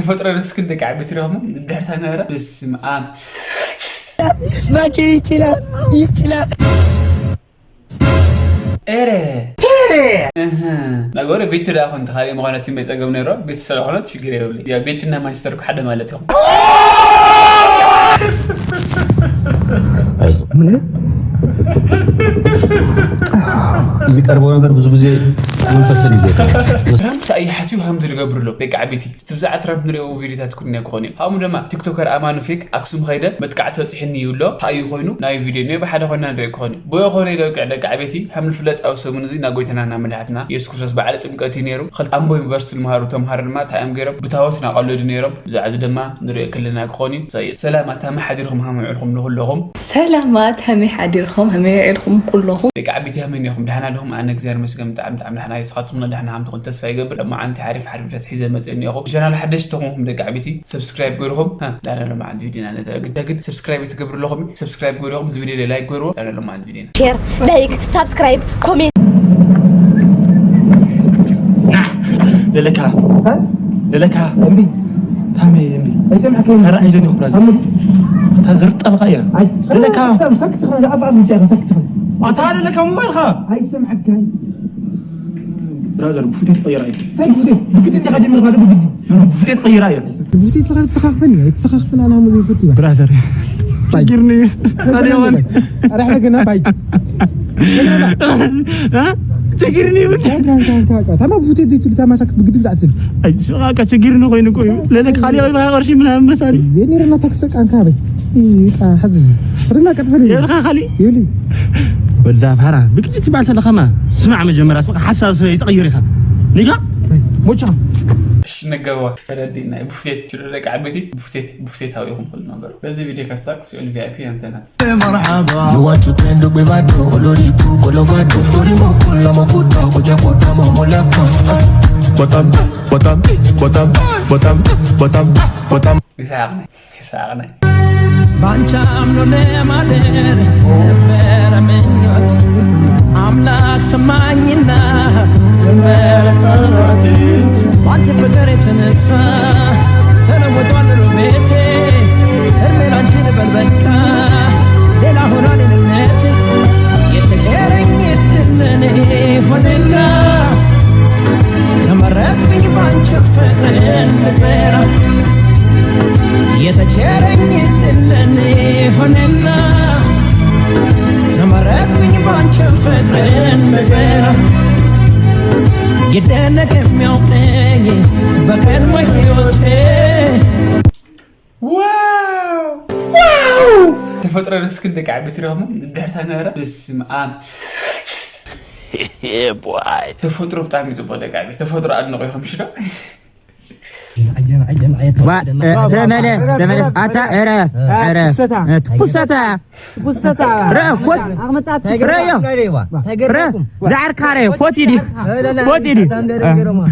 ፈጥሮ ደስ ክብል ደቂ ዓበይቲ ረኽሙ ድሕርታ ነበረ። በስመ ኣብ። ማኪ ይችላል፣ ይችላል። ኤረ። ኤረ። እህ። ነገሩ ቤት ደኣ ኮንት ካልእ ምዃነት ትመይ ጸገም ነይሮ። ቤት ስለኾነት ችግር የብሉ። ያ ቤትና ማንቸስተር እኮ ሓደ ማለት እዮም። ምን? የሚቀርበው ነገር ብዙ ጊዜ መንፈስን ይጎዳል። ትራምፕ እንታይ እዩ ሓሲቡ ከም ዝገብር ኣሎ ደቂ ዓበይቲ? እቲ ብዛዕባ ትራምፕ ንሪኦ ቪዲዮታት ኩሉ ናይ ክኾን እዩ። ከምኡ ድማ ቲክቶከር ኣማኑ ፌክ ኣክሱም ኸይደ መጥቃዕቲ በፂሕኒ ይብሎ። እንታይ እዩ ኮይኑ ናይ ቪዲዮ ኒዮ ብሓደ ኮይና ንሪኦ ክኾን እዩ። ብኡ ኾነ ኢለ ደቂ ዓበይቲ ከም ንፍለጥ ኣብ ሰሙን እዚ ናብ ጎይታና ናብ መድሓትና የሱስ ክርስቶስ በዓለ ጥምቀት እዩ ነይሩ። ክልተ ኣምቦ ዩኒቨርሲቲ ዝመሃሩ ተምሃሮ ድማ እንታይ እዮም ገይሮም? ብታቦት እናቐለዱ ነይሮም። ብዛዕባ እዚ ድማ ንሪኦ ክልና ክኾን እዩ። ሰላም ኣታ መሓዲርኩም ሃመ ውዕልኩም ንኹለኹም። ሰላማት ሃመይ ሓዲርኩም ሃመይ ውዒልኩም ኩለኹም። ደቂ ዓበይቲ ሃመይ ኒኹም ደሓና ዲኹም? ኣነ እግዚኣብሔር ይመስገን ብጣዕሚ ብጣዕሚ ደሓና እየ። ንስኻትኩም ደሓና ሃምትኹም ተስፋ ይገብር። እሞ ዓንቲ ሓሪፍ ሓሪፍ ቪዲዮታት ሒዘ መፅእ እኒኹ። ብቻናል ሓደሽቲ ተኾንኩም ደቂ ዓበይቲ ሰብስክራይብ ገይርኹም። ዳና ሎም ዓንቲ ቪዲዮና ነተ ግዳ ግድ ሰብስክራይብ ትገብሩ ኣለኹም። ሰብስክራይብ ገይርኹም እዚ ቪዲዮ ላይክ ገይርዎ። ዳና ሎም ዓንቲ ቪዲዮና። ሼር፣ ላይክ፣ ሳብስክራይብ፣ ኮሜንት። ለለካ ለለካ እምቢ። ታሜ እምቢ። ኣይሰምዕከይን። ኧረ ኣይዞን ይኹን። ኣታ ዘርጠልካ እያ። ለለካ። ሳክት ኽን ኣፍ ኣፍ ብቻ ሳክት ኽን። ኣታ ለለካ ሞባይልካ። ኣይሰምዕከይን። ብራዘር ብፉቴት ቀይራ እዩ። እንታይ ብፉቴት? ብፉቴት ኢኻ ጀሚርካ ዶ ብግዲ? ብፉቴት ቀይራ እዩ። ብፉቴት ኢኻ ትሰኻኽፈኒ፣ ኣይትሰኻኽፈን ኣና ሙዚ ፈቲ። ብራዘር። ችግርኒ። ኣዲያዋን። ኣራሕለ ገና ባይ። እ? ችግርኒ ይብል። ታማ ብፉቴት ዲቱ ታማ ሳክት ብግዲ ብዛዕትን። ኣይ ሸቃቃ ችግርኒ ኮይኑ እኮ እዩ። ለለ ካሊ ወይ ባይ ቅርሺ ምናምን መሳሊ። ዜኔርና ታክስ ቃንካ በይ። ይቃ ሐዚ። ርና ቀጥፈል። የብልካ ካሊ። ይብሊ። ወድዛ ፋራ ብግዲ ትባል ተለኸማ። ስማዕ መጀመርያ ስማዕ ሓሳብ ሰብ ይትቕይር ኢኻ። ኒጋ ሞቻ። እሺ ነገዋ ተረዲና ብፉቴት ችሎ ደቂ ዓበይቲ ብፉቴት ብፉቴት ሃው ይኹን ኩሉ ነገር። በዚ ቪዲዮ ከሳቅ ሲኦል ቪ ኣይ ፒ ኣንተ ናት። مرحبا. You want to tend to be bad, no, Oloriku, Kolovado, Dorimo, Kulamo, Kuta, Kuja, Kuta, Momo, Lako. Botam, botam, botam, botam, botam, botam. ይስሐቅ ነኝ፣ ይስሐቅ ነኝ። ባንቺ አምኖ ለማደር ነበረ ምኞት፣ አምላክ ሰማኝና ዘመረ ጸሎት። ባንቺ ፍቅር የተነሳ ተለውጧል ኑሮ ቤቴ፣ እድሜ ላንቺ ልበል በቃ፣ ሌላ ሆኗል እኔነቴ። የተቸረኝ እድል ለኔ ሆነና፣ ተመረጥኩኝ ባንቺ ፍቅር እንድዘራ። የተቸረኝ እድል ለኔ ሆነና፣ ተመረጥኩኝ ባንቺ ፍቅር እንድዘራ። ይደነቅ የሚያውቀኝ በቀድሞ ህይወቴ። ዋው! ዋው! ተፈጥሮ ደስ ክብል ደቂ ዓበይቲ ረኽሙ ድሕርታ ነበረ። በስመ ኣብ። Yeah, boy. ተፈጥሮ ብጣዕሚ ጽቡቕ ደቂ ዓበይቲ። ተፈጥሮ ኣድንቑ ኢኹም ሽዶ? ዋ፣ እ፣ ተመለስ፣ ተመለስ። ኣታ እረፍ፣ እረፍ። ትኩሰታ። እ፣ ትኩሰታ። ትኩሰታ። ረ፣ ኮት። ኣቕመጣት። ረዮ። ተገረኩም። ዛዕርካ ረ፣ ኮት ይዲ። ኮት ይዲ።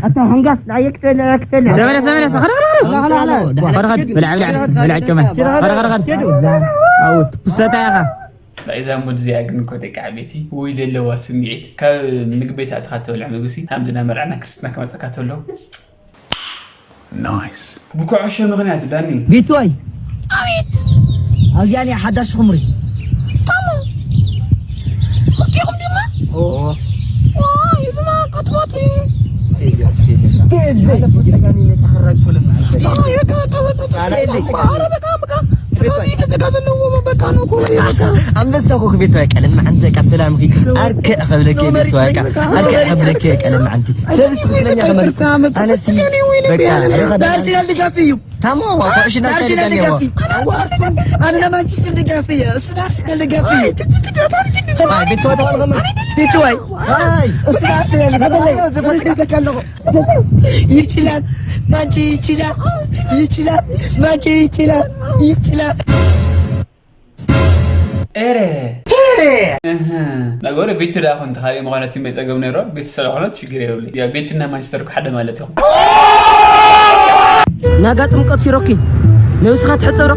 ኣታ ሓንጋፍ፣ ዳየቅ፣ ተለ፣ ተለ። ተመለስ፣ ተመለስ። ኸረ፣ ኸረ፣ ኸረ። ኸረ፣ ኸረ። ብላዕ፣ ብላዕ፣ ብላዕ፣ ጨመ። ኸረ፣ ኸረ፣ ኸረ። ኣው፣ ትኩሰታ ኢኻ። እዛ ሙድ እዚኣ ግን እኮ ደቂ ዓበይቲ ወይ ለለዋ ስምዒት ካብ ምግቢ ቤት ኣትኻ ትበልዕ ምግቢ ሲ፣ ከምዚ ናይ መርዓና ክርስትና ክመፀካ ተሎ። ናይስ። ብኩዕሾ ምኽንያት ዳኒ። ቢትዋይ። ኣቤት። ኣብዚኣ እኒኣ ሓዳሽ ኹምሪ። ታሙ። ክልቲኹም ድማ? ኦ። ዋይ፣ እዚ መቐትባቲ። ኣረ በቃ፣ በቃ። እዚ ተዘጋ ዘለዎ በቃ ነው እኮ፣ በቃ። ኣንበሳ እኮ ክቤት በቃ፣ ለምን አንተ በቃ ሰላም ኺ፣ ኣርክ ኸብለከ ቤት በቃ፣ ኣርክ ኸብለከ በቃ፣ ለምን አንተ። ሰብስ ትክክለኛ ተመልሶ። ኣነሲ በቃ፣ ኣርሰናል ደጋፊ እዩ። ታሞ፣ ዋ፣ ኩዕሽ እና ኣርሰናል ደጋፊ። ኣነ ማንቸስተር ደጋፊ እየ። እሱ ኣርሰናል ደጋፊ እዩ። ዋ፣ ቤት ተዋታ ሆነ ከማ። ቤት ተዋይ። ኣይ። እሱ ኣርሰናል ደጋፊ። ይችላል። ማንቺ ይችላል። ይችላል። ማንቺ ይችላል። ይችላል። ኤረ። ኤረ። እህ። ነገሩ ቤት ደኣ ኮንት ካልእ ምዃነ እቲ መጸገም ነይሮ። ቤት ስለኾነት ችግር የብሉ። ያ ቤትና ማንቸስተር እኮ ሓደ ማለት እዮም። ናጋ ጥምቀት ይሮኪ። ነብስኻ ትሕጸሮ።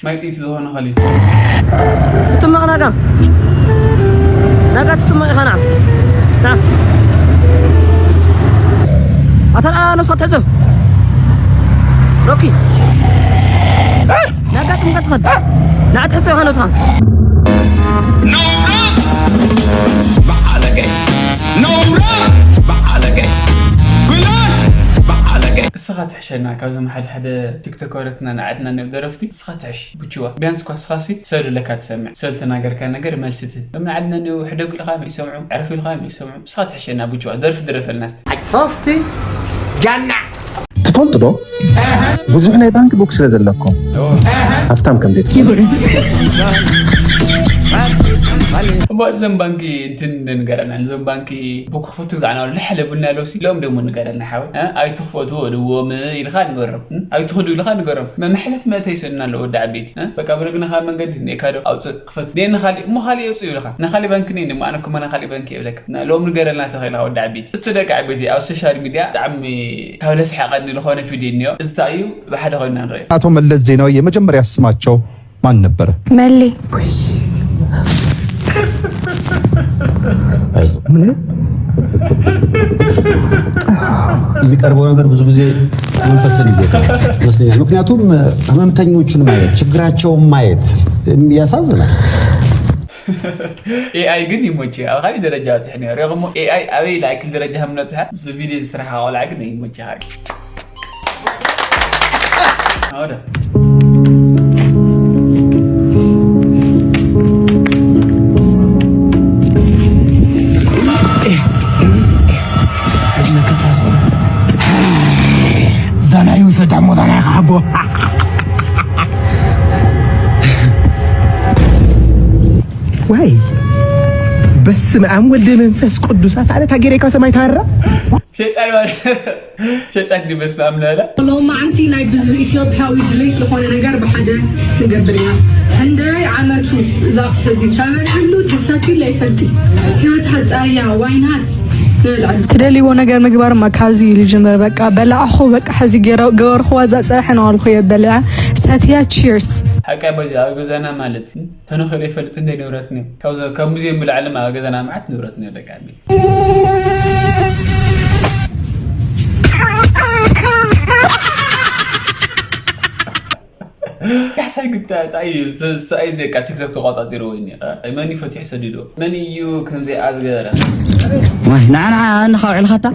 ማይ ጥይቲ ዝኾነ ኸሊ። ትጥመቕ ናጋ። ናጋ ትጥመቕ ኢኻ ና። ና። ኣታ ንዓ ነብስኻ ትሕጸብ። ሮኪ፣ ናጋ ጥምቀት ትኸድ? ንዓ ትሕጽዮ ኸነስኻ። ነውራ በዓለገይ፣ ነውራ በዓለገይ፣ ብላሽ በዓለገይ። እስኻ ትሕሸና ካብዞም ሓደ ሓደ ቲክቶከረትና ንዓድና እኒኦ ደረፍቲ። እስኻ ትሕሽ ቡችዋ። ቢያንስ እኳ እስኻሲ ሰሉ ለካ ትሰምዕ። ሰሉ ተናገርካ ነገር መልሲ ትህብ። እም ንዓድና እኒኦ ሕደጉ ኢልካ መይሰምዑ፣ ዕረፍ ኢልካ መይሰምዑ። እስኻ ትሕሸና ቡችዋ። ደርፊ ድረፈልና እስቲ። ሶስቲ ጃና። ትፈልጡ ዶ? ብዙሕ ናይ ባንክ ቡክ ስለ ዘለኩም ሃብታም ከም ዘይትኾኑ። እሞ እዞም ባንኪ እንትን ንገረና። እዞም ባንኪ ቡክ ክፈቱ ዝዓና ለሕለ ቡና ኣለውሲ። ሎም ደሞ ንገረና ሓወይ። እ? ኣይትኽፈቱ ወድዎም ኢልካ ንገሮም። እ? ኣይትኽዱ ኢልካ ንገሮም። መ-፣ መሕለፍ መተ ይሰድና ኣለዎ ወዲ ዓበይቲ። እ? በቃ ብረግና ካብ መንገዲ እኒኤካ ዶ? ኣውፅእ ክፈት። እኒኤ ንኻሊእ፣ እሞ ካሊእ የውፅእ ይብልካ። ንኻሊእ ባንኪ እኒኤ፣ እሞ ኣነ እኮ መና ካሊእ ባንኪ የብለካ። ና-፣ ሎም ንገረና ተኽእል ኢኻ ወዲ ዓበይቲ። እስቲ ደቂ ዓበይቲ ኣብ ሶሻል ሚድያ ብጣዕሚ ካብ ለስሓቐኒ ዝኾነ ቪድዮ እኒኦ። እዚ እንታይ እዩ? ብሓደ ኮይንና ንርእዮ። አቶ መለስ ዜናዊ የመጀመሪያ ስማቸው ማን ነበረ? መሌ። ምን የሚቀርበው ነገር ብዙ ጊዜ መንፈስን ይጎዳል ይመስለኛል። ምክንያቱም ህመምተኞቹን ማየት፣ ችግራቸውን ማየት ያሳዝናል። ኤኣይ ግን ይሞቼ ኣብ ካሊእ ደረጃ በፂሑ ነይሩ። ሪኢኹሞ ኤኣይ ኣበይ ላይክል ደረጃ ከም ነብፅሐ ምስ ቪድዮ ዝስራሕ ቆልዓ ግን ይሞቼ። ዛናይ ውሰድ ኣሞ ዛናይ ሓቦ። ዋይ በስመ አብ ወልደ መንፈስ ቅዱስ። ኣታ ኣነ ታጌሬካ ሰማይ ታራ ሸይጣን ማለት ሸይጣን ድዩ? በስመ አብ ንበላ። ሎማዓንቲ ናይ ብዙ ኢትዮጵያዊ ድሌት ዝኾነ ነገር ብሓደ ንገብር ኢና። ክንደይ ዓመቱ እዛ ሕዚ ተበልዕሉ ተሰትዩሉ ኣይፈልጥን። ህይወት ሓፃርያ ዋይናት ንበልዐሉ። ትደልይዎ ነገር ምግባር ማ ካብዚ ኢሉ ጅምር። በቃ በላዕኹ፣ በቃ ሕዚ ገይረ-፣ ገበርኽዋ፣ እዛ ፀብሒ እናበልኩ እየ በልዐ ሰትያ። ቺርስ። ሓቃ በዚ ኣብ ገዛና ማለት ተነኺሉ ይፈልጥ እንደ ንብረት ነው። ካብ ዘ-፣ ካብ ሙዚየም ብላዕሊ ኣብ ገዛና መዓት ንብረት ነው ደቂ ዓበይቲ። ካሕሳይ ግታ ጣይ ሰ-፣ ሰኣይ ዘቃ ቲክቶክ ተቋጣጢሮ ወይ ኒ መን ይፈትሕ ሰዲዶ መን እዩ ከምዚ ኣዝገረ ዋይ ንዓ ንዓ እንኻ ውዕልኻታ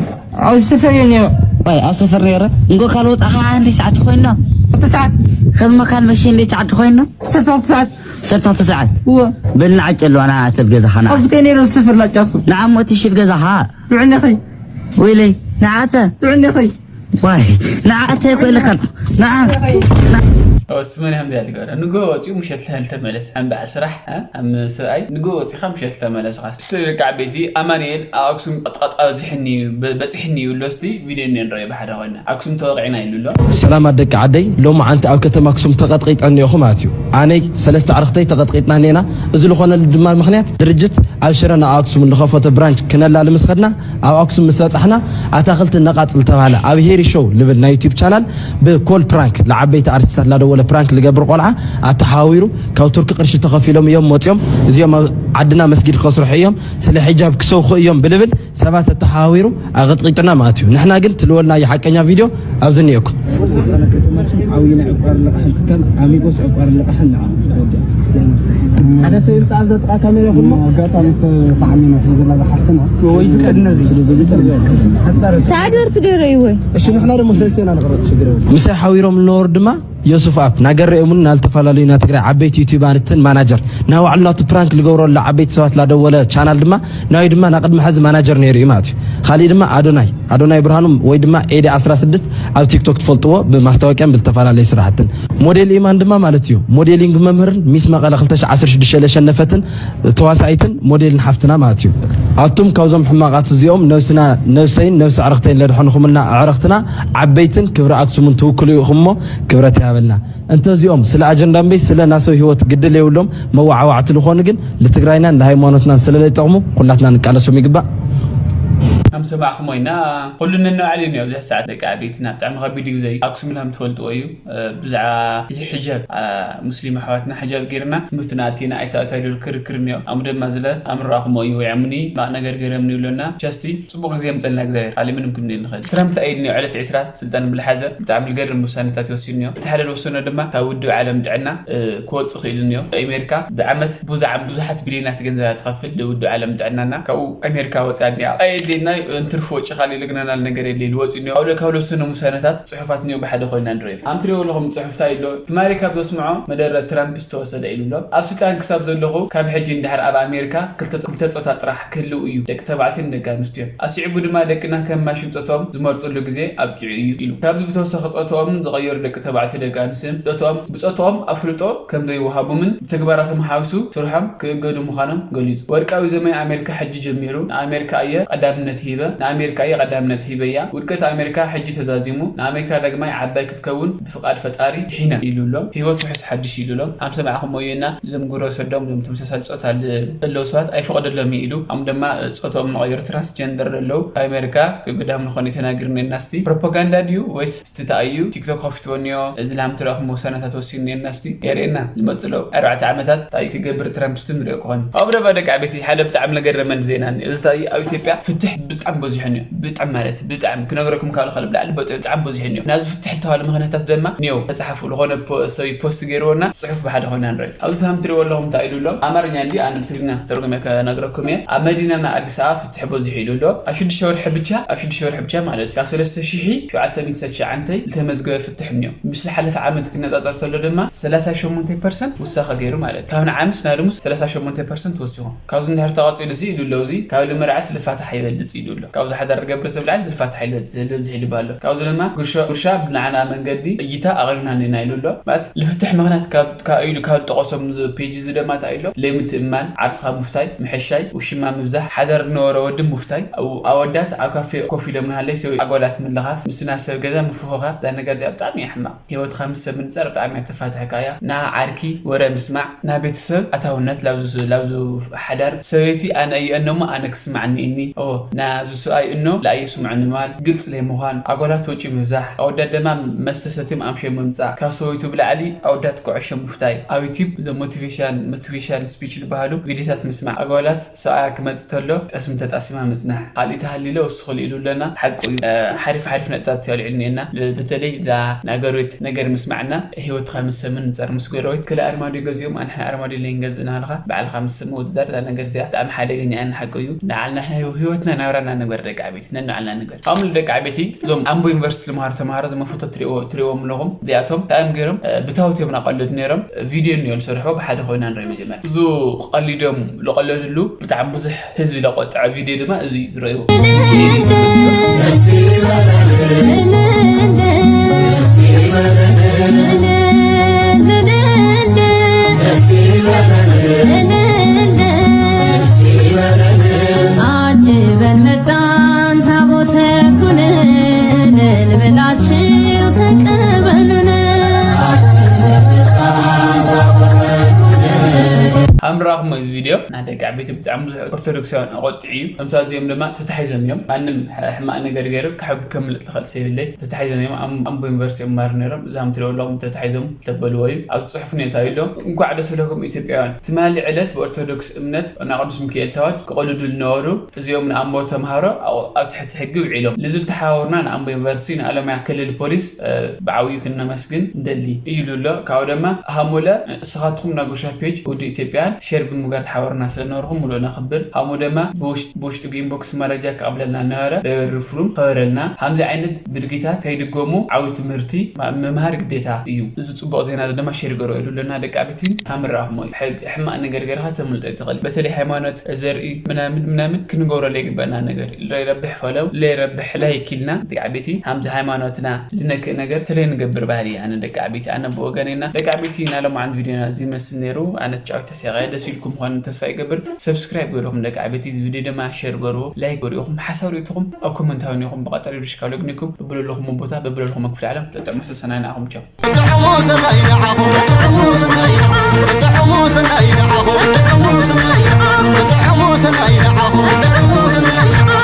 ኣብ ዝተፈለየ ነይሩ። ዋይ ኣብ ሰፈር ነይረ እንጎ ካልወጣኻ እንዲ ሰዓት ኮይና እቲ ሰዓት ከዝመካል መሽ እንዲ ሰዓት ኮይና ሰፍታ እቲ ሰዓት ሰልታ ሰዓት እወ በልና ዓጨሉ ኣና ኣተል ገዛኻ ንዓ ኣብዚ ከይ ነይረ ዝሰፈር ላጫትኩም ንዓ ሞቲ ሽል ገዛኻ ጥዕነኸይ ወይለይ ንዓተ ጥዕነኸይ ዋይ ንዓተ ኮይለካ ንዓ ወስመን ከም ዚኣ ትገብረ ንጎ ወፂኡ ምሸት ለህል ተመለስ ኣንባዕ ስራሕ እ? ኣብ ሰብኣይ ንጎ ወፂኻ ምሸት ተመለስኻ ስትብል ደቂ ዓበይቲ ኣማንኤል ኣብ ኣክሱም ቀጥቐጥ ኣብዚሕኒ እዩ በ- በፂሕኒ እዩ ኣሎ እስቲ ቪድዮ እኒኦ ንረኣዮ ብሓደ ኮይና ኣክሱም ተወቂዕና ኢሉ ኣሎ። ሰላማት ደቂ ዓደይ፣ ሎማዓንቲ ኣብ ከተማ ኣክሱም ተቐጥቂጠ እኒኦኹ ማለት እዩ። ኣነይ ሰለስተ ኣዕርኽተይ ተቐጥቂጥና እኒኤና። እዚ ዝኾነሉ ድማ ምኽንያት ድርጅት ኣብ ሽረ ናብ ኣክሱም እንኸፈቶ ብራንች ክነላሊ ምስ ኸድና ኣብ ኣክሱም ምስ በፃሕና ኣታኽልቲ ነቓፅል ተባህለ። ኣብ ሄሪ ሾው ልብል ናይ ዩቲዩብ ቻናል ብኮል ፕራንክ ለዓበይቲ ኣርቲስታት ላደወለ ፕራንክ ልገብር ቆልዓ ኣተሓዋዊሩ ካብ ቱርኪ ቅርሺ ተኸፊሎም እዮም መፂኦም። እዚኦም ኣብ ዓድና መስጊድ ከስርሑ እዮም፣ ስለ ሒጃብ ክሰብኹ እዮም ብልብል ሰባት ኣተሓዋዊሩ ኣቐጥቂጡና ማለት እዩ። ንሕና ግን ትልወልና ሓቀኛ ቪድዮ ኣብዚ እኒኦኩም። ከተማችን ዓብይ ናይ ዕቋር ልቃሕን ትካል ኣሚጎስ ዕቋር ልቃሕን ንዓ ሓደ ሰብ ይምፃ ኣብዛ ጥቃ ካሜራ ይኹን ኣጋጣሚ ተዓሚና ስለ ዘላ ዝሓፍትና ወይ ዝቀድነ ስለ ዝግጠር ሓፃር ሳደር ትደረይ ወይ እሺ ንሕና ደግሞ ሰለስቴና ንቅረብ ችግር የብሉ ምሳይ ሓዊሮም ልነበሩ ድማ ዮሱፍ ኣፕ ናገረ እሙን ናልተፈላለዩ ናይ ትግራይ ዓበይቲ ዩቲዩባርትን ማናጀር ናይ ባዕሉ ናቱ ፕራንክ ልገብረሉ ዓበይቲ ሰባት ላደወለ ቻናል ድማ ናይ ድማ ናቅድሚ ሐዚ ማናጀር ነይሩ እዩ ማለት እዩ። ካሊእ ድማ ኣዶናይ ኣዶናይ ብርሃኑ ወይ ድማ ኤዲ ኣስራ ስድስት ኣብ ቲክቶክ ትፈልጥዎ ብማስታወቂያን ብዝተፈላለዩ ስራሕትን ሞዴል ኢማን ድማ ማለት እዩ። ሞዴሊንግ መምህርን ሚስ መቐለ ክልተ ሺሕ ዓሰርተ ሽዱሽተ ለሸነፈትን ተዋሳኢትን ሞዴልን ሓፍትና ማለት እዩ። ኣቱም ካብዞም ሕማቃት እዚኦም ነብስና ነብሰይን ነብሲ ኣዕርክተይን ለድሐንኹምና ኣዕርክትና ዓበይትን ክብሪ ኣክሱምን ትውክሉ ኢኹም እሞ ክብረት ይሃበልና። እንተ እዚኦም ስለ ኣጀንዳ እምበይ ስለ ናሰው ህይወት ግድል የብሎም መዋዓዋዕቲ ልኾኑ ግን ልትግራይናን ልሃይማኖትናን ስለ ለይጠቕሙ ኩላትና ንቃለሶም ይግባእ። ከም ሰማዕኹም ኮይና ኩሉ ነናባዕሉ እዩ ኣብዚ ሰዓት ደቂ ዓበይትና። ብጣዕሚ ከቢድ እዩ ግዜ። ኣክሱም ኢልኩም ትፈልጥዎ እዩ። እ፣ ብዛዕባ እዚ ሕጃብ፣ እ፣ ሙስሊም ኣሕዋትና ሕጃብ ጌርና ትምህርትና ኣቲና ኣይተኣታይሉ ክርክር እኒኦ። ኣሙ ደማ ዝለ ኣምራኹም እዩ ወይዕምኒ ማቕ ነገር ገረምኒ ይብሎና። ቻስቲ ጽቡቕ ግዜ የምጸልና እግዚኣብሔር። ካልእ ምንም ክንብል ንኽእል። ትራምፕ እንታይ ኢሉ እኒኦ ዕለት ዕስራ ስልጣን ብልሓዘ ብጣዕሚ ልገርም ውሳኔታት ይወስድ እኒኦ። እቲ ሓደ ልወሰኖ ድማ ካብ ውድብ ዓለም ጥዕና፣ እ፣ ክወጽእ ክእል እኒኦ። ኣሜሪካ ብዓመት ብዙ ዓም-፣ ብዙሓት ቢልዮናት ገንዘብ ትኸፍል ልውድብ ዓለም ጥዕናና። ካብኡ ኣሜሪካ ወጽያ እኒኣ። ኣየድልየናይ እንትርፎ ወጪ ካልእ ልግነናል ነገር የለ ኢሉ ወጽኡ እኒኦ። ካብ ለ-፣ ካብ ልወሰኖም ውሳነታት ጽሑፋት እኒኦ ብሓደ ኮይና ንሪኦ። ኣም ትሪኦ ኣለኹም ጽሑፍታ ኢሎ። ትማሊ ካብ ዘስምዖ መደረ ትራምፕ ዝተወሰደ ኢሉ ኣሎ። ኣብ ስልጣን ክሳብ ዘለኹ ካብ ሕጂ ንድሕር ኣብ ኣሜሪካ ክልተ፣ ክልተ ጾታ ጥራሕ ክህልው እዩ፣ ደቂ ተባዕትዮን ደቂ ኣንስትዮን። ኣስዒቡ ድማ ደቅና ከም ማሽን ጾቶም ዝመርጽሉ ግዜ ኣብቂዑ እዩ ኢሉ። ካብዚ ብተወሳኺ ጾትኦም ዝቐየሩ ደቂ ተባዕትዮ ደቂ ኣንስትዮን ጾትኦም፣ ብጾትኦም ኣፍልጦ ከም ዘይወሃቦምን ብተግባራቶም ሓዊሱ ስርሖም ክእገዱ ምዃኖም ገሊጹ። ወርቃዊ ዘመን ኣሜሪካ ሕጂ ጀሚሩ፣ ንኣሜሪካ እየ ቀዳምነት ሂበ፣ ንኣሜሪካ እየ ቀዳምነት ሂበያ። ውድቀት ኣሜሪካ ሕጂ ተዛዚሙ፣ ንኣሜሪካ ዳግማይ ዓባይ ክትከውን ብፍቓድ ፈጣሪ ድሒነ ኢሉ ኣሎ። ህይወት ውሕስ ሓድሽ ኢሉ ኣሎ። ኣም ሰማዕኹም ወየና እዞም ግብረ ሰዶም፣ እዞም ተመሳሳሊ ጾታ ል-፣ ዘለዉ ሰባት ኣይፈቐደሎም እዩ ኢሉ። ኣም ድማ ጾቶም መቐየሩ ትራንስጀንደር ዘለዉ ኣብ ኣሜሪካ ገዳም ዝኾነ ተናግርኒ እናስቲ ፕሮፓጋንዳ ድዩ ወይስ ስቲ ተኣዩ ቲክቶክ ከፊትዎ እኒኦ። እዚ ላም ትረኹም ውሳነታት ወሲኑ እኒኦ እናስቲ የርእየና። ዝመጽእ ሎ ኣርባዕተ ዓመታት እንታይ ክገብር ትራምፕ ስቲ ንሪኦ ክኾን። ኣብ ደባ ደቂ ዓበይቲ ሓደ ብጣዕሚ ለገረመን ዜና እኒኦ። እዚ እንታይ ኣብ ኢትዮጵያ ፍትሕ ብጣዕሚ በዚሑ እኒኦ። ብጣዕሚ ማለት ብጣዕሚ ክነግረኩም ካብ ልኸል ብላዕሊ በጥ-፣ ብጣዕሚ በዚሑ እኒኦ። ናዚ ፍትሕ ዝተባሃሉ ምኽንያታት ድማ እኒኦ ተጻሓፉ። ዝኾነ ፖ-፣ ሰብ ፖስት ገይርዎና ጽሑፍ ብሓደ ኮይና ንርኢ። ኣብዚ ከም ትሪእዎ ኣለኹም እንታይ ኢሉ ኣሎ? ኣማርኛ እንዲ ኣነ ብትግርኛ ተርጉመ ከነግረኩም እየ። ኣብ መዲናና ኣዲስ ኣበባ ፍትሕ በዚሑ ኢሉ ኣሎ። ኣብ ሽዱሽተ ወርሒ ብቻ፣ ኣብ ሽዱሽተ ወርሒ ብቻ ማለት ካብ ሰለስተ ሽሕ ሸውዓተ ሚእቲ ትሽዓተ ዝተመዝገበ ፍትሕ እኒኦ። ምስ ዝሓለፈ ዓመት ክነጻጸር ተሎ ድማ ሰላሳ ሸሞንተ ፐርሰንት ውሳኸ ገይሩ ማለት። ካብ ንዓምስ ናድሙስ ሰላሳ ሸሞንተ ፐርሰንት ወሲኹ። ካብዚ እንድሕር ተቐጺሉ እዚ ኢሉ ኣሎ፣ እዚ ካብ ልምርዓስ ልፋታሕ ይበልጽ ኢሉ ኣሎ። ካብዚ ሓዳር ገብረ ሰብ ልዓል ዝልፋታሕ ይበልጽ፣ ዝበዝሕ ይልባ ኣሎ። ካብዚ ድማ ጉርሻ፣ ጉርሻ ብንዓና መንገዲ እይታ ኣቕሪብና እንዲና ኢሉ ኣሎ። ማለት ልፍትሕ ምኽንያት ካብ፣ ካብ ኢሉ ካብ ዝጠቐሶም ዝ-፣ ፔጅ እዚ ድማ እንታይ ኢሎ? ለይምትእምማን፣ ዓርስኻ ምፍታይ፣ ምሕሻይ፣ ውሽማ ምብዛሕ፣ ሓዳር ዝነበረ ወዲ ምፍታይ፣ ኣው-፣ ኣወዳት ኣብ ካፌ ኮፍ ኢሎም ንሃለይ ሰብ ኣጓላት ምልኻፍ፣ ምስና ሰብ ገዛ ምፍኹኻት፣ እዛ ነገር እዚኣ ብጣዕሚ እያ ሕማቕ። ህይወትካ ምስ ሰብ ምንጻር ብጣዕሚ እያ ተፋትሕካ እያ። ና ዓርኪ ወረ ምስማዕ፣ ና ቤተሰብ ኣታውነት ላብዚ ስ-፣ ላብዚ ሓዳር ሰበይቲ ኣነ እየእኖሞ ኣነ ክስማዕኒ እኒ። ኦ፣ ና ዝሰብኣይ እኖ ለኣየ ስምዑኒ ማል፣ ግልጽ ለይ ምዃን፣ ኣጓላት ወጪ ምብዛሕ፣ ኣወዳት ደማ መስተ ሰትዮም ኣምሽዮም ምምጻእ፣ ካብ ሰበይቱ ብላዕሊ ኣወዳት ኩዕሾ ምፍታይ፣ ኣብ ዩቲብ እዞም ሞቲቬሽን፣ ሞቲቬሽን ስፒች ዝበሃሉ ቪዲዮታት ምስማዕ፣ ኣጓላት ሰብኣያ ክመጽእ ተሎ ጠስሚ ተጣሲማ ምጽናሕ። ካልእ ተሃሊለ ወስኹ ኢሉ ኣለና። ሓቁ እዩ። እ፣ ሓሪፍ ሓሪፍ ነጥብታት ኣልዒሉ እኒኤና። ብ-፣ በተለይ እዛ ናይ ጎረቤት ነገር ምስማዕና ህይወትካ ምስ ሰምን ንጸር ምስ ጎረቤት ክልተ ኣርማድዮ ገዚኦም ኣንሕና ኣርማድዮ ለይንገዝእ እናሃልኻ ባዕልኻ ምስ ሰብ ምውድዳር እዛ ነገር እዚኣ ብጣዕሚ ሓደገኛ እያ። ሓቁ እዩ። ንዓልና ህይወትና ናብራና ንግበር ደቂ ዓበይቲ ነንባዕልና ንግበር። ከምኡ ደቂ ዓበይቲ እዞም ኣምቦ ዩኒቨርሲቲ ዝመሃሩ ተምሃሮ እዞም ፎቶ ትሪእዎ-፣ ትሪእዎም ኣለኹም። እዚኣቶም እንታይ እዮም ገይሮም? እ፣ ብታወት እዮም እናቐለዱ ነይሮም። ቪድዮ እንዮ ዝሰርሕዎ ብሓደ ኮይና ንርኢ መጀመርያ። እዚ ቀሊዶም ዝቐለድሉ ብጣዕሚ ብዙሕ ህዝቢ ለቆጥዐ ቪድዮ ድማ እዚ እዩ ዝረእዎ። ኣጅበን መጣን ታቦተ ኩንን እልል ብላችሁ ተቀበሉን። ኣምራኹም እዚ ቪድዮ ናይ ደቂ ዓበይቲ ብጣዕሚ ብዙሕ ኦርቶዶክሳውያን ኣቆጢዑ እዩ። ከምሳት እዚኦም ድማ ተታሒዞም እዮም። ማንም ሕ-፣ ሕማቕ ነገር ገይሩ ካብ ሕጊ ከምልጥ ዝኽእል ሰብ የብለይ። ተታሒዞም እዮም። ኣም-፣ ኣምቦ ዩኒቨርሲቲ እዮም ማር ነይሮም። እዛም ትሪኦ ኣለኹም ተታሒዞም ተበልዎ እዩ። ኣብ ጽሑፍ ኔታ ኢሎም እንኳዕ ደስ በለኩም ኢትዮጵያውያን። ትማሊ ዕለት ብኦርቶዶክስ እምነት እና ቅዱስ ሚካኤል ታቦት ክቐልዱ ዝነበሩ እዚኦም ንኣምቦ ተምሃሮ ኣብ፣ ኣብ ትሕቲ ሕጊ ውዒሎም። ልዝብ ተሓባበሩና ንኣምቦ ዩኒቨርሲቲ ንኣለማያ ክልል ፖሊስ፣ እ፣ ብዓብዩ ክነመስግን እንደሊ እዩ ኢሉ ኣሎ። ካብኡ ድማ ሃሙለ ንስኻትኩም ናይ ጉርሻ ፔጅ ውድብ ኢትዮጵያን ሼር ብምግባር ተሓባሩና ስለነበርኩም ሙሉእ ነኽብር። ሃሙ ድማ ብውሽ-፣ ብውሽጢ ብኢንቦክስ መረጃ ክቐብለልና ነበረ። ሬቨር ፍሩም ኸበረልና። ከምዚ ዓይነት ድርጊታት ከይድገሙ ዓብዩ ትምህርቲ ማ-፣ ምምሃር ግዴታ እዩ። እዚ ጽቡቕ ዜና እዚ ድማ ሼር ገሮ ኢሉ ኣለና ደቂ ዓበይቲ። ሃምራኹሞ ሕግ-፣ ሕማቕ ነገር ገርኻ ተምልጦ ትኽእል። በተለይ ሃይማኖት ዘርኢ ምናምን ምናምን ክንገብረሉ ይግበና ነገር ለይረብሕ ፈለው ለይረብሕ ላይክ ኢልና ደቂ ዓበይቲ። ሃምዚ ሃይማኖትና ልነክእ ነገር ተለይ ንገብር ባህሊ ኣነ ደቂ ዓበይቲ ኣነ ብወገኔና ደቂ ዓበይቲ ናሎም ዓንድ ቪድዮና እዚ መስል ነይሩ። ኣነ ቻው ተሰቃየ ደስ ኢልኩም ኾን ተስፋ ይገብር። ሰብስክራይብ ገርኹም ደቂ ዓበይቲ እዚ ቪድዮ ድማ ሼር ገርዎ ላይክ ገርኹም ሓሳብ ርእትኹም ኣብ ኮመንት ሃውኒ ይኹም ብቐጠር ይዱሽ ካብ ለግኒኩም ብብለለኹም ቦታ ብብለለኹም ክፍሊ ዓለም ተጠቅሙ ሰሰናይ ንዓኹም ቻው። ጥዑሙ ሰናይ ንዓኹም ጥዑሙ ሰናይ ንዓኹም ጥዑሙ ሰናይ ንዓኹም ጥዑሙ ሰናይ ንዓኹም ጥዑሙ ሰናይ